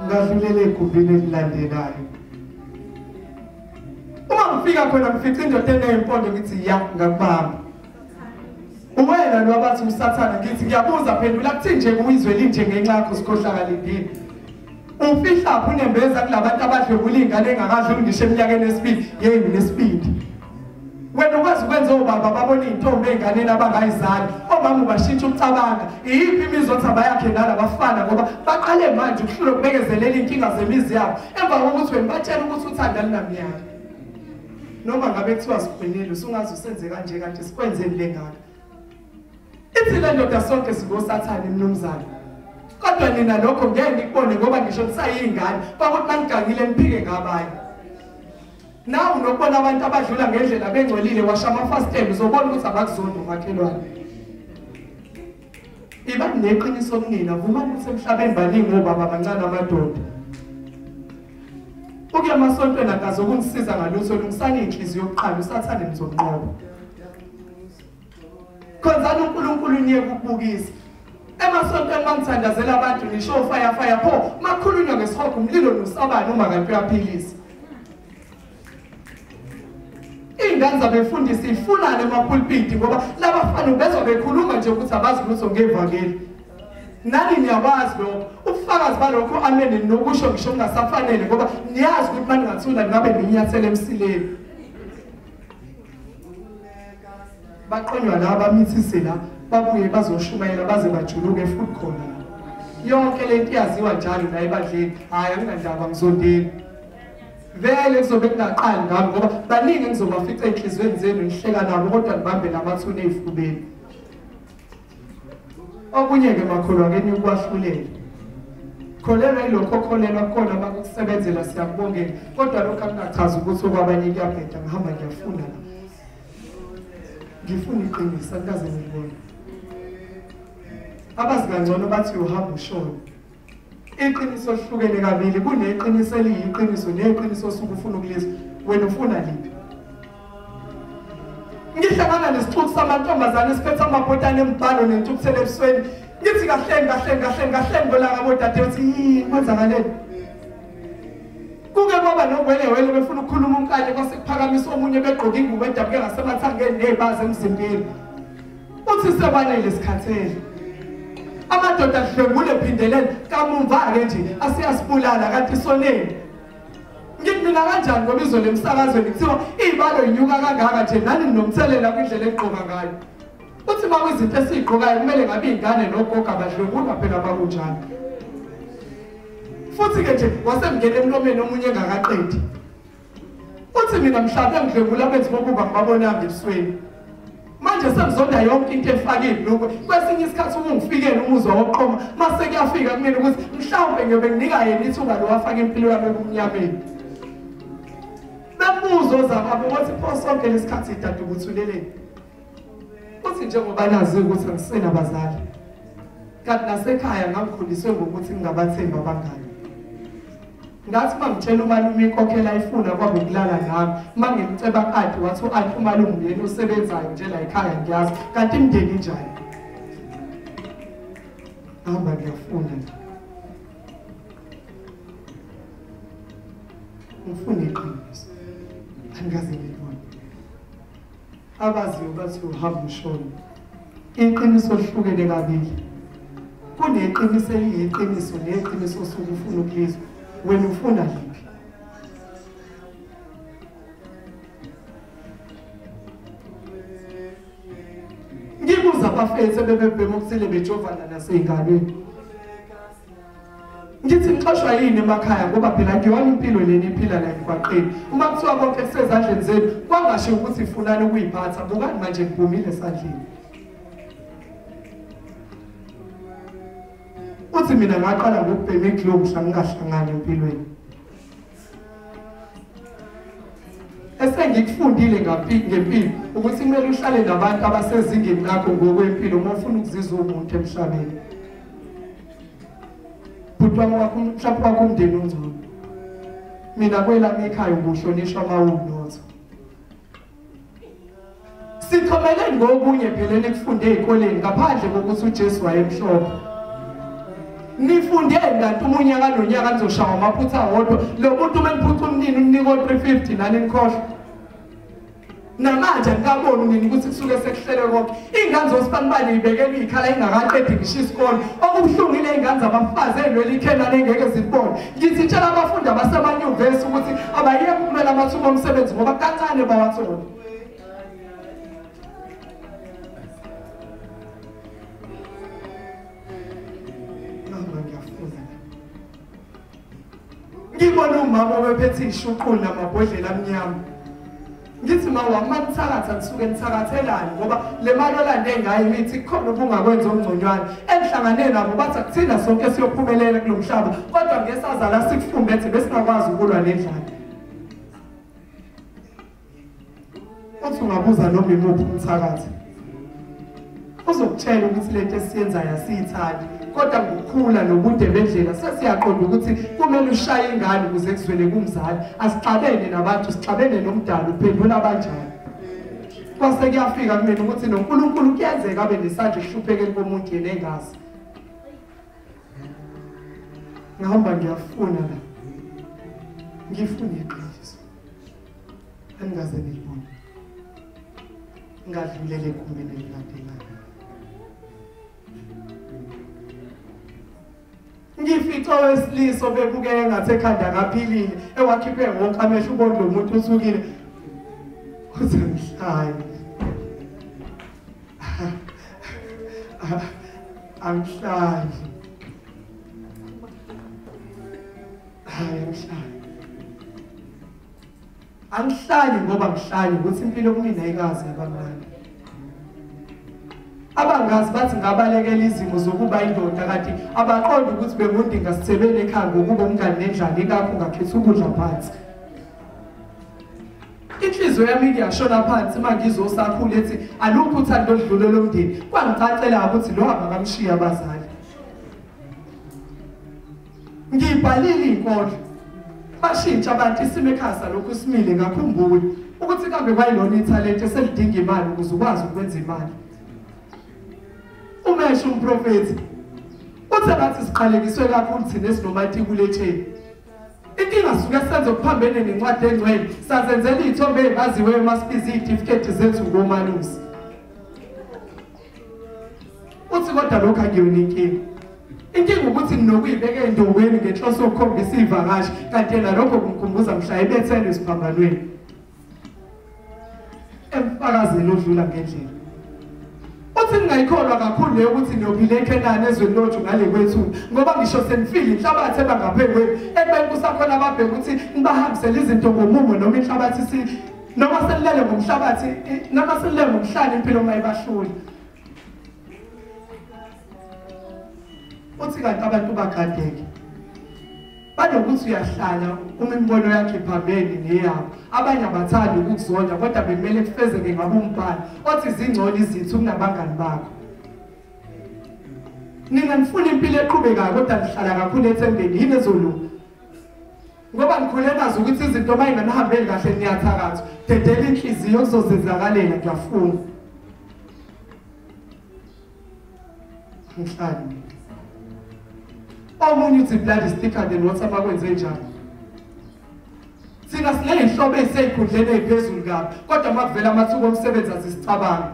Ngadlulela egumbini elilandelayo. Uma ngifika khona ngifica indoda eneyimpondo ngithi ya ngakubamba. Uwena lo abathi uSathana ngithi ngiyabuza phendula kuthi nje kuyizwe linje ngenxa yakho sikhohlakalendini. Ufihla phi unembeza kulabantu abadlwengula ingane engakadluli ngisho eminyakeni esibili yeyi unesibindi. Wena ukwazi ukwenza obaba babona iy'ntombi ey'nganeni abangayizali, omama ubashintsha ukucabanga. Iyiphi imizi othi abayakhe nalabafana ngoba baqale manje ukuhlulwa ukubekezelela iy'nkinga zemizi yabo emva kokuthi wena batshela ukuthi uthanda lunamnyaka. Noma ngabe kuthiwa sikhwenile usungaze usenze kanje kanti sikwenzeni le ngaka. Ithi le ndoda sonke singoSathane mnumzane. Kodwa nina lokho ngeke nikubone ngoba ngisho nisayingane kwakuthi manigangile niphike ngabanye. Nawe unokubona abantu abadlula ngendlela bengcolile washa amafasitela uzobona ukuthi abakuzondi umakhelwane. Iba neqiniso kunina vumani ukuthi emhlabeni baningi obaba abancane amadoda. Ukuya emasontweni akaze ukunisiza ngalutho lungisani inhliziyo yokuqala uSathane nizonqoba. Khonzani uNkulunkulu niye ukubukisa. Emasontweni mangithandazela abantu nisho fire fire pho makhulunywa ngesihogo umlilo nosabani uma kanti uyaphilisa. Iy'ngane zabefundisi ifunane emapulpiti ngoba labafana bezwa bekhuluma nje ukuthi abazi lutho ngevangeli. Nani niyakwazi lokho. Ubufakazi balokho amen nokusho ngisho kungasafanele ngoba niyazi ukuthi maningathula ningabe ninyathele emsileni. Baqonywa la bamithise la babuye bazoshumayela baze bajuluke futhi khona la. Yonke lento iyaziwa njalo la ebandleni. Hhayi anginandaba ngizondeni. Vele kuzobe kungaqali ngami ngoba baningi engizobafica ey'nhliziyweni zenu nihleka nabo kodwa nibambe namathuna ey'fubeni. Okunye-ke makholwa ake nikwahlulela. Kholelwa yilokho okholelwa kukona uma kukusebenzela siyakubongela kodwa lokho akungachazi ukuthi okwabanye kuyabheda ngihamba ngiyafuna la. Ngifuna iqiniso angikaze ngilibone. Abazi kangcono bathi uhamba ushone. Iqiniso lihlukene kabili, kuneqiniso eliyiqiniso neqiniso osuke ufuna ukulizwa. Wena ufuna liphi? Ngihlangana nesixuku samantombazane esiphethe amabhotane embhalo nentukuthelo ebusweni. Ngithi kahleni kahleni kahleni kahleni ngolaka bodadewethu yini kwenzakaleni? Kuke kwaba nowelewele befuna ukukhuluma unkane kwase kuphakamisa omunye begqoke ingubo edabuke ngasemathangeni ney'bazi emzimbeni. Uthi sekwanele sikhathele. Amadoda adlwengule phindelele kamumva-ke nje asiyasibulala kanti soneni. Ngithi mina kanjani ngoba izolo emsakazweni kuthiwa iy'balo yinyuka kangaka nje nani ninomthelela kwindlela egqoka ngayo. Uthi uma kuyizinto esiy'gqokayo kumele ngabe iy'ngane nogogo abadlwengulwa phela bakunjalo. Futhi-ke nje wasemngena emlomeni omunye engakaqedi. Uthi mina mhlawumbe ngidlwengula abenzi bokuba ngibabonanga ebusweni. Manje sengizonda yonke into efake ibhlukwe. Kwesinye isikhathi uma ungifikele umuzwa wokuqoma mase kuyafika kumina ukuthi mhlawumbe ngiyobe nginika yena ithuba lo wafaka impilo yami ebumnyameni. Bembuzo ozababo wathi pho sonke lesikhathi idade ukuthuleleni. Uthi njengoba nazi ukuthi angisenabazali. Kanti nasekhaya ngangikhuliswe ngokuthi ngingabathembi abangani. Ngathi uma ngitshela umalume inkokhelo ayifuna kwaba ukulala nami, uma ngimceba kade wathi u-anti umalume uyena osebenzayo nje la ekhaya ngiyazi, kanti imindeni injani? Hamba ngiyafuna nje. Ngifuna iqiniso. Angikaze ngilibone. Abaziyo bathi uhamba ushone. Iqiniso lihlukene kabili. Kuneqiniso eliyiqiniso neqiniso osuke ufuna ukulizwa. Wena ufuna liphi? Ngibuza abafethu ebebebhema okuthile bejovana nasey'nganeni. Ngithi nixoshwa yini emakhaya ngoba phela kuyona impilo lena iphila la emgwaqeni. Uma kuthiwa konke kusezandleni zenu kwangasho ukuthi ifunani ukuyiphatha, bukani manje ngibhumile esandleni. Uthi mina ngaqala ngokubhema iglobe mhla ngingahlangani empilweni. Esengikufundile ngempilo ukuthi kumele uhlale nabantu abasezingeni lakho ngokwempilo uma ufuna ukuzizwa umuntu emhlabeni. Bhuti wami wakho mhlawumbe wakho umndeni ongcono. Mina kwelami ekhaya ubuhlonishwa uma uwumnotho. Sichomeleni ngokunye phela enikufunde ey'koleni ngaphandle kokuthi uJesu wayemhlophe. Nifundeni kanti umunyaka nonyaka nizoshawa amaphutha wodwa. Lo muntu uma niphuca umnini umniko 350 nani nikhohlwa. Namanje angikaboni nini ukuthi kusuke sekuhlele konke. Iy'ngane zosibanibani y'bekelwe iy'khala ingakaqedi ngisho isikole. Okubuhlungu ile y'ngane zabafazi ey'lwela ikhenani engeke zibone. Ngithi tshela abafundi abasemanyuvesi ukuthi abayeke ukumela amathuba omsebenzi ngoba kancane bawathola. Ngiyafuna. Ngibona umama obephethe ishuqulu namabhodlela amnyama. Ngithi ma wami manithakatha nisuke nithakathelani ngoba le mali olande ngayo imithi kukhona obungakwenza okungconywana. Enhlangane nabo bathi akuthina sonke siyophumelela kulo mhlaba kodwa ngesazala sikufumbethe besingakwazi ukulwa nendlala. Uthi ungabuza noma imuphi umthakathi uzokutshela ukuthi lento esiyenzayo asiyithandi, kodwa ngokukhula nobude bendlela sesiyaqonda ukuthi kumele ushaye ingane ukuze kuzwele kumzali. Asixabene nabantu, sixabene nomdali, uphendula abanjani. Kwase kuyafika kumina ukuthi noNkulunkulu kuyenzeka abe nesandla ekuhluphekeni komuntu yena engazi. Ngihamba ngiyafuna la, ngifuna iqiniso engingaze ngilibone, ngadlulela egumbini elilandelayo. Ngifice owesilisa obebukeka engathi ekhanda kaphilile, ewakhiphe wonke amehlo, ubona lo muntu usukile. Uthi angihlali, angihlali, hayi angihlali, angihlali ngoba ngihlali ukuthi impilo kumina ayikaze yabamnandi. Abangazi bathi ngabalekela izimo zokuba indoda kanti abaqondi ukuthi bengundinga sithebeni ekhaya ngokuba umngani nendlala ingakho ngakhetha ukudla phansi. Inhliziyo yami iyashona phansi uma ngizosakhula ethi alukho uthando oludlule lomndeni. Kwangicacela ukuthi lo abakamshiya abazali. Ngibhalile inkondlo, bashintsha abantu, isimo ekhaya lokhu simile. Ngakhumbula ukuthi kambe kwayilona ithalente eselidinga imali ukuze ukwazi ukwenza imali. Umesho umprofethi uthe ngathi siqalekiswe kakhulu thina esinomatikuletsheni. Inkinga suke senze okuphambene nencwadi engcwele, sazenzela iy'thombe ey'baziweyo masibiza iy'tifiketi zethu ngomalusi. Uthi kodwa lokhu akuyona inkinga. Inkinga ukuthi ninokuyibeka ey'ndongweni ngenhloso yokukhombisa iy'vakashi, kanti yena lokho kumkhumbuza mhla ebethelwe esiphambanweni. Emfakazeni odlula ngendlela. Uthi ningayikholwa kakhulu leyo ukuthi niyophila eKhenani ezweni lothu ngale kwethu, ngoba ngisho senifile inhlabathi ebangaphezu kwenu, ekubeni kusakhona ababheka ukuthi nibahambisele izinto ngomumo noma inhlabathi si noma selilele ngomhlabathi noma selilele ngomhlane impilo mayibahlule. Uthi kanti abantu bagadeke banokuthi uyahlala uma imibono yakhe iphambene neyabo. Abanye abathandi ukukuzonda kodwa bekumele kufezeke ngabe umbhalo othi zingcono izitha kunabangani bakho. Nina nifuna impilo eqhubekayo kodwa nihlala kakhulu ethembeni yini ezolunga, ngoba nikhule nazi ukuthi izinto uma inganihambeli kahle niyathakathwa. Dedela inhliziyo kuzozenzakalela, ngiyafunga. Angihlali mina. Omunye uthi blood is thicker than water makwenze njani. Thina siney'hlobo ey'sey'khundleni ey'phezulu kabi, kodwa uma kuvela amathuba omsebenzi asisicabanga.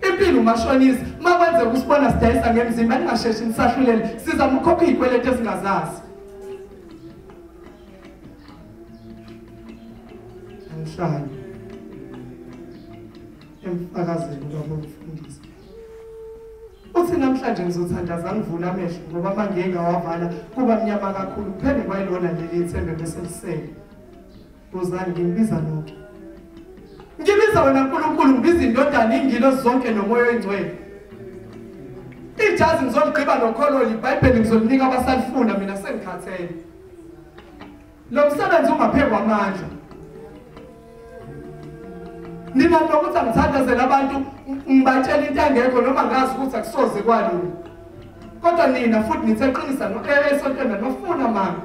Impilo umashonisa, uma kwenzeka usibona sidayisa ngemzimba ningasheshi nisahlulele, sizama ukukhokha iy'kweletu esingazazi. Angihlali emfakazeni ubaba umfundisi. Uthi namhlanje ngizothandaza ngivule amehlo ngoba uma ngiye ngawavala kuba mnyama kakhulu, kuphele kwayilona leli ithembe bese lisele. Wozani nginibiza nonke. Ngibiza wena Nkulunkulu, ngibiza indodana, ingilosi zonke nomoya oyingcwele. Ijazi ngizoligqiba nokholo, iBhayibheli ngizolinika abasalifuna, mina sengikhathele. Lo msebenzi ungaphekwa amandla. Nina nokuthi angithandazele abantu ngibatshela into engekho noma ngazi ukuthi akusoze kwalunga. Kodwa nina futhi nithe qinisa esontweni nofuna mama.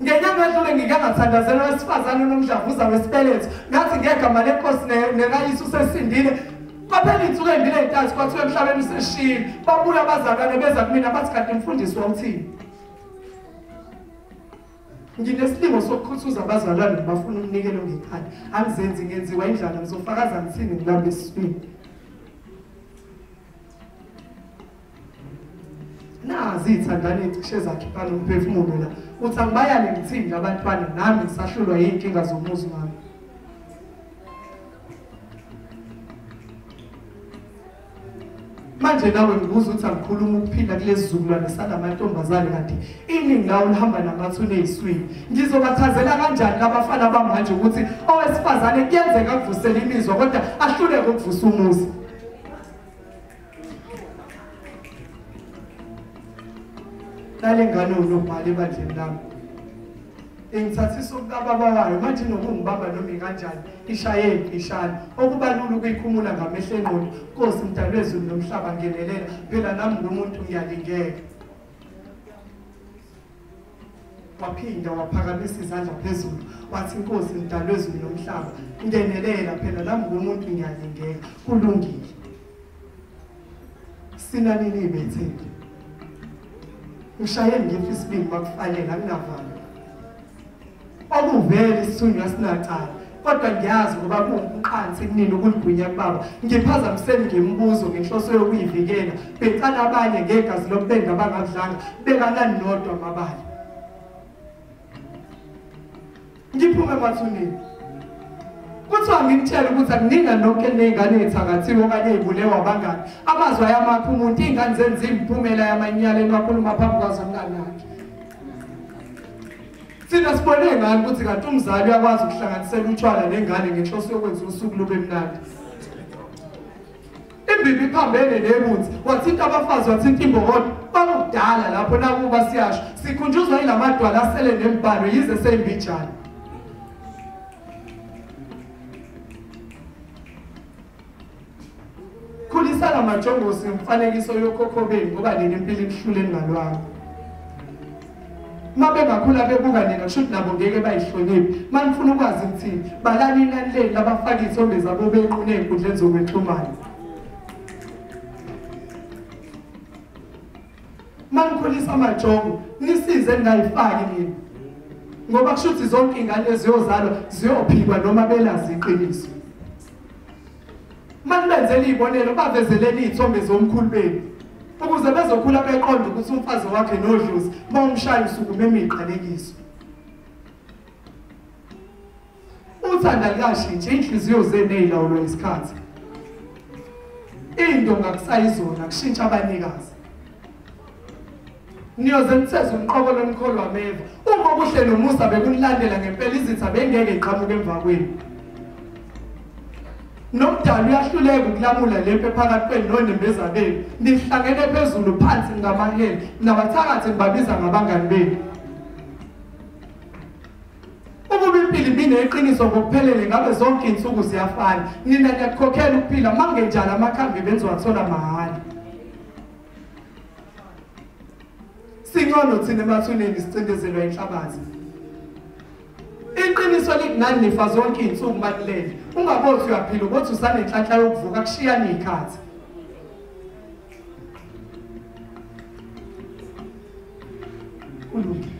Ngenyanga edlule ngike ngathandazela owesifazane onomdlavuza wesibeletho, ngathi ngegama lenkosi nekaYesu usesindile. Kwaphela iy'nsuku ey'mbili ey'ntathu kwathiwa emhlabeni useshile. Babuya abazalwane beza kumina bathi kanti mfundisi wawuthini? Nginesilingo sokukhuthuza abazalwane bafuna umnikelo ngekhanda. Angizenzi ngenziwa indlala ngizofakaza ngithini ngilamba esiswini. Nazi iy'thandane ey'cishe zakhiphana umphefumulo la. Uthi angibayale ngithini abantwana nami ngisahlulwa yiy'nkinga zomuzi wami. Manje nawe ngibuza ukuthi angikhuluma ukuphila kulezi zizukulwane salamantombazane kanti iningi lawo lihamba namathuna ey'swini. Ngizobachazela kanjani labafana bamanje ukuthi owesifazane kuyenzeka akuvusele imizwa kodwa ahluleke ukuvusa umuzi. Nale ngane unobhala ebandleni lami. Ingithathisa ukubaba wayo manje nokungibamba noma kanjani ishaye impishana okuba lula ukuyikhumula ngamehlo engqondo. Nkosi mdali wezulu nomhlaba ngenelela phela nami ngumuntu ngiyalingeka. Waphinda waphakamisa izandla phezulu wathi Nkosi mdali wezulu nomhlaba ngenelela phela nami ngumuntu ngiyalingeka. Kulungile. Sinanini ibethele. Ngishaye ngifa isibili makufanele anginavalo. Okuvele isithunywa sinacala kodwa ngiyazi ngoba kuwumqansi kunini ukuligwinya kubaba. Ngiphazamiseni ngemibuzo ngenhloso yokuyivikela. Becala abanye ngegazi lokubenda abangakudlanga bekanani nodwa amabala. Ngiphume emathuneni. Kuthiwa ngimtshele ukuthi akuninga nonke ney'ngane ey'thakathiwe okanye ey'bulewa abangani. Amazwi ayamakha umuntu, iy'ngane zenza imiphumela yamanyala eniwakhuluma phambi kwazo mntanakhe. Thina sibone ngani ukuthi kanti umzali uyakwazi ukuhlanganisela utshwala nengane ngenhloso yokwenza usuku lube mnandi. Imbibi iphambene nebunzi, wathinta abafazi, wathinta imbokodo. Kwakudala lapho nakuba siyasho, sikhunjuzwa yilamadwala asele nemibhalo yize seyimbijana. Khulisana amajongosi ngomfanekiso yokhokho benu ngoba nina impilo ibuhlule ningalwanga. Uma bengakhula bebuka nina kusho ukuthi nabo ngeke bayihloniphe. Uma nifuna ukwazi ukuthini, balani inani lenu labafaka iy'thombe zabo benqunu ey'nkundleni zokuxhumana. Uma nikhulisa amajongo, nisize ningayifaki nina. Ngoba kusho ukuthi zonke iy'ngane eziyozalwa ziyophikwa noma belazi iqiniso. Uma nibenzela iy'bonelo, bavezeleni iy'thombe zomkhulu benu. Ukuze bezokhula beqonde ukuthi umfazi wakhe nodlozi bawumshaya usukume emiqalekiso. Uthanda likashintshi inhliziyo zenu ey'lawulwa isikhathi. Indonga kusayizona kushintsha abanikazi. Niyoze nitheze umqobo lomkholo wameva. Uma kuhle nomusa bekunilandela ngempela izitha bengeke iqhamuke emva kwenu. Nomdali uyahluleka ukulamula lempi phakathi kwenu nonembeza benu. Nihlangene phezulu phansi ngamahele, nabathakathi nibabiza ngabangani benu. Ukuba impilo ibineqiniso ngokuphelele ngabe zonke iy'nsuku ziyafana. Nina niyakukhokhela ukuphila, uma kungenjalo amakhambi benizowathola mahhala. Singcono thina emathuneni sicindezelwa inhlabathi. Iqiniso likunani nifa zonke iy'nsuku makulele. Ungabothi uyaphila ubothi usanenhlanhla yokuvuka kushiyane iy'khathi. Kulungile.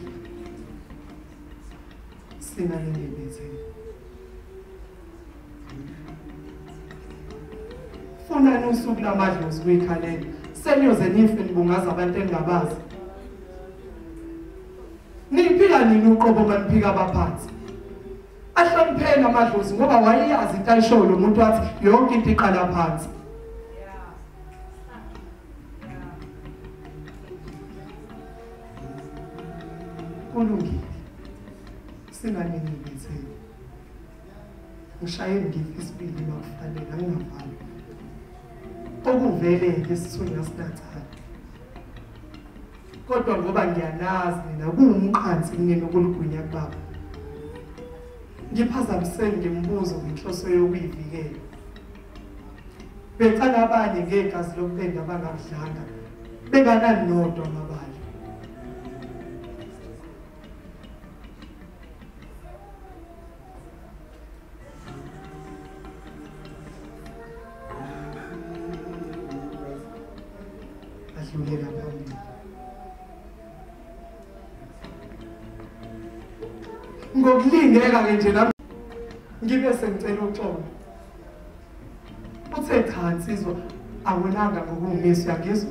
Sinaleli ibethele. Funani usuku lamadlozi kuyikhalela. Seniyoze nife nibungaza abantu eningabazi. Niphika nini uqobo maniphika abaphansi? Ahlonipheni amadlozi ngoba wayeyazi into ayishoyo lo muntu wathi yonke into iqala phansi. Kulungile. Singanini ibethele. Ngishaye ngifa isibili makufanele anginavalo. Okuvele-ke isithunywa sinacala. Kodwa ngoba ngiyanazi nina kuwumqansi kunina ukuligwinya kubaba. Ngiphazamiseni ngemibuzo ngenhloso yokuyivikela. Becala abanye ngegazi lokupenda abangakudlanga, bekanani nodwa amabala. Ngadlulela phambili. Ngokulingeka ke nje nami ngibe sengicela uxolo. Uthe cha nsizwa awonanga ngokuwumisa, uyangizwa?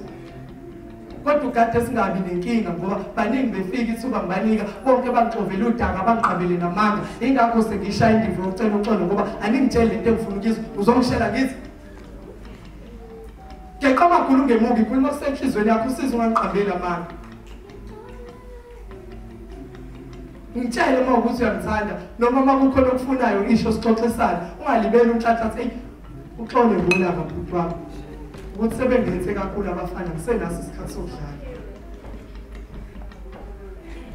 Kodwa ukade singabi nenkinga ngoba baningi befika ithuba ngibanika bonke bangixovele udaka bangiqabele namanga. Ingakho sengishaya indiva yokucela uxolo ngoba aningitsheli lento engifuna ukuyizwa, uzongishela ngithi geqa amakhulu ungemuki, khuluma kusenhlizweni yakho usize ungangiqambeli amanga. Ngitshele uma ukuthi uyangithanda noma uma kukhona okufunayo isho sixoxisane, ungalibeli unhlanhla eyi uxole ngolaka bhuti wami ukuthi sebengenze kakhulu abafana ngisenaso isikhathi sokudlala.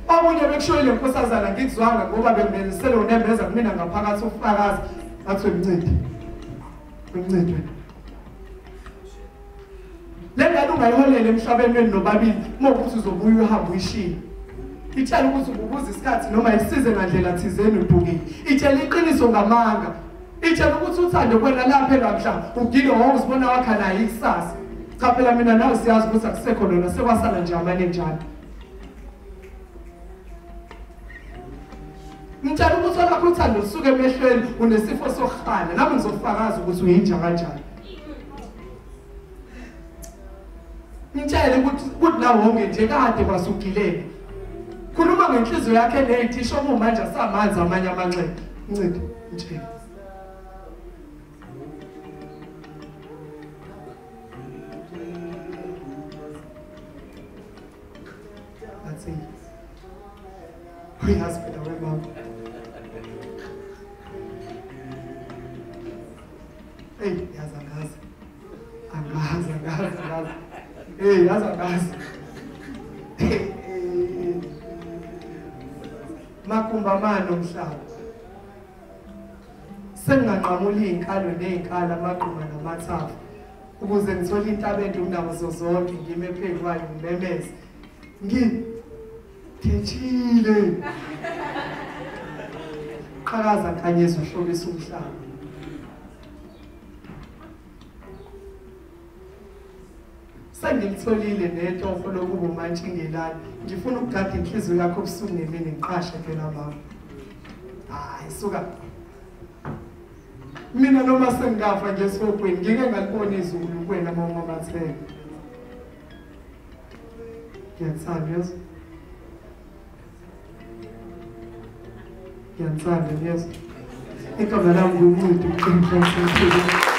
Omunye bekushoyile nkosazana ngikuzwanga ngoba bengimelisele unembeza kumina ngaphakathi ufakazi ngathi wemncidi wemncidi wena. Le ngane ungayiholela emhlabeni wenu nobabili uma ukuthi uzobuya uhambe uyishiye. Itshela ukuthi ububuza isikhathi noma isize ngandlela thizeni udukile. Itshela iqiniso ngamanga. Itshela ukuthi uthando kwena lapha mhla ugile wawuzibona wakha naye ikusasa. Cha phela mina nawe siyazi ukuthi akusekho lona sekwasala nje amane njalo. Ngitshela ukuthi olakho uthando lusuke emehlweni unesifo sokuhala nami ngizofakaza ukuthi uyinja kanjani. Ngitshele ukuthi la wonke nje kade kwasugileka. Khuluma ngenhliziyo yakhe neyithisho kumanje asamanzi amanye amanxeba. Ncidi ngitshele. That's it. Uyazi phela wemama. Hey, yazi angazi. Angazi, angazi, angazi. Hey, yazi angazi. Makumbamano mhlaba. Senginganqamula iy'nkalo ney'nkalo amagquma namathafa ukuze ngithole intaba ende kunazo zonke ngime phezu kwayo ngimemeze ngithethile. Qhakaza nkanyezi uhlobisa umhlaba. Sengilitholile netoho lokuba umantshingelane, ngifuna ukugada inhliziyo yakho ubusuku nemini ngiqashe phela mama. Hayi suka. Mina noma sengingafa nje esihogweni ngike ngalibona izulu kuwena uma umamatheka. Ngiyakuthanda yezo. Ngiyakuthanda yezo. Igama lami nguNcidi Mqinhle.